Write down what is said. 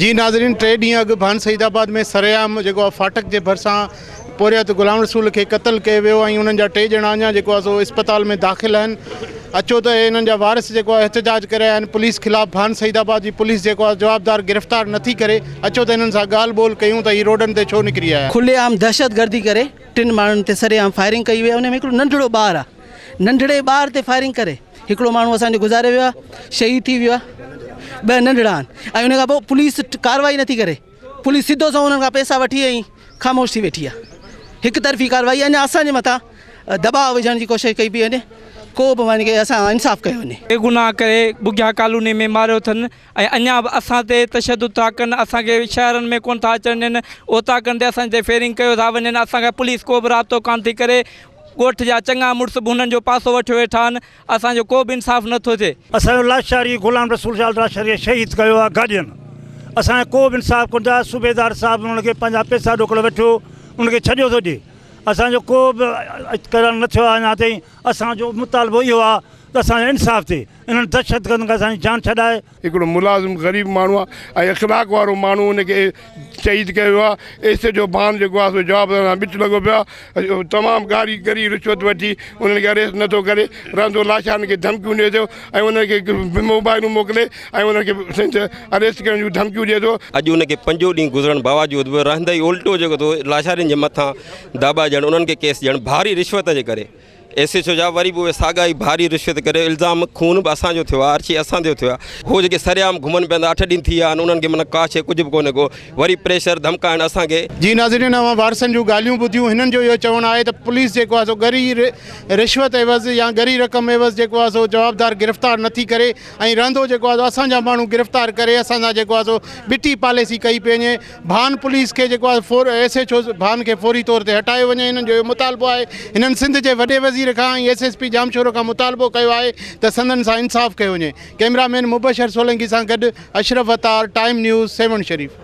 جي ناظرين ٽي ڏينهن اڳ ڀان سعيد آباد ۾ سرعام جيڪو آهي ڦاٽڪ جي ڀرسان پورهيت غلام رسول کي قتل ڪيو ويو ۽ انهن جا ٽي ڄڻا اڃا جيڪو آهي سو اسپتال ۾ داخل آهن اچو ته انهن جا وارث جيڪو آهي احتجاج ڪري رهيا آهن پوليس خلاف ڀان سعيد آباد جي پوليس جيڪو آهي جوابدار گرفتار نٿي ڪري اچو ته انهن سان ڳالهه ٻولهه ڪيون ته هي روڊن تي ڇو نڪري آيا آهن. کلي عام دهشتگردي ڪري ٽن ماڻهن تي سرعام فائرنگ ڪئي وئي آهي ان ۾ هڪڙو ننڍڙو ٻار آهي ننڍڙي ٻار تي فائرنگ ڪري هڪڙو ماڻهو اسان جو گذاري ويو آهي شهيد ٿي ويو آهي ٻه ننڍڙا آهن ۽ ان کان پوء پوليس ڪارروائي نٿي ڪري پوليس سڌو سنئون انهن کان پئسا وٺي ۽ خاموش ٿي ويٺي آهي هڪ طرفي ڪارروائي اڃا اسان جي مٿان دٻاء وجهڻ جي ڪوشش ڪئي پئي وڃي ڪو به وڃي اسان انصاف ڪيو وڃي. بيگناهه ڪري ٻگهيا ڪالوني ۾ ماريو اٿن ۽ اڃا به اسان تي تشدد ٿا ڪن اسان کي شهرن ۾ ڪونه ٿا اچڻ ڏين اوطاقن تي اسان تي فيرنگ ڪيو ٿا وڃن اسان کان پوليس ڪو به رابطو ڪانه ٿي ڪري ڳوٺ جا چڱا مڙس به هنن جو پاسو وٺيو ويٺا آهن اسان جو ڪو به انصاف نه ٿو ٿئي. اسان جو لاشاري غلام رسول شاھ لاشاري کي شهيد ڪيو آهي گاڏين اسان کي ڪو به انصاف ڪونه ٿيو آهي صوبيدار صاحب انهن کي پنهنجا پئسا ڏوڪڙ وٺيو ان کي ڇڏيو ٿو ڏي اسان جو ڪو به ڪلياڻ نه ٿيو آهي اڃا تائين اسان جو مطالبو اهو آهي ته اسان جو انصاف ٿئي انهن دهشتگردن کان اسان جي جان ڇڏائي. هڪڙو ملازم غريب ماڻهو آهي ۽ اخلاق وارو ماڻهو ان کي شهيد ڪيو ويو آهي ايس ايڇ او ڀان جيڪو آهي سو جوابدارن سان ٻٽ لڳو پيو آهي تمام گاري ڳري رشوت وٺي انهن کي اريسٽ نٿو ڪري رهندو لاشارن کي ڌمڪيون ڏئي ٿو ۽ انهن کي موبائلون موڪلي ۽ انهن کي اريسٽ ڪرڻ جون ڌمڪيون ڏئي ٿو. اڄ ان کي پنجون ڏينهن گذرڻ باوجود به رهندي ئي الٽو جيڪو ٿو لاشارين جي مٿان داٻا ڏيڻ انهن کي ڪيس ڏيڻ ڀاري رشوت جي ڪري ايس ايڇ او جا وري به اهي ساڳا ئي ڀاري رشوت ڪري الزام خون به اسان جو ٿيو آهي ارشي اسان جو ٿيو آهي هو جيڪي سرعام گهمن پيا ٿا اٺ ڏينهن ٿي ويا آهن انهن کي معنيٰ ڪا شيء ڪجهه به ڪونهي ڪو وري پريشر ڌمڪائڻ اسان کي. جي ناظرين اوهان وارثن جون ڳالهيون ٻڌيون هنن جو اهو چوڻ آهي ته پوليس جيڪو آهي سو ڳري رشوت عيوض يا ڳري رقم عيوض جيڪو آهي سو جوابدار گرفتار نٿي ڪري ۽ رهندو جيڪو آهي سو اسان جا ماڻهو گرفتار ڪري اسان سان جيڪو آهي سو ٻٽي پاليسي ڪئي پئي وڃي ڀان پوليس کي جيڪو آهي فور ايس ايڇ او ڀان کي فوري طور تي هٽايو وڃي هنن جو اهو مطالبو آهي هنن سنڌ جي وڏي وزير کان ۽ ايس ايس پي ڄامشورو کان مطالبو ڪيو آهي ته سندن سان انصاف ڪيو وڃي ڪئميرا مين مبشر سولنگي سان گڏ اشرف عطار ٽائيم نيوز سيوهڻ شريف.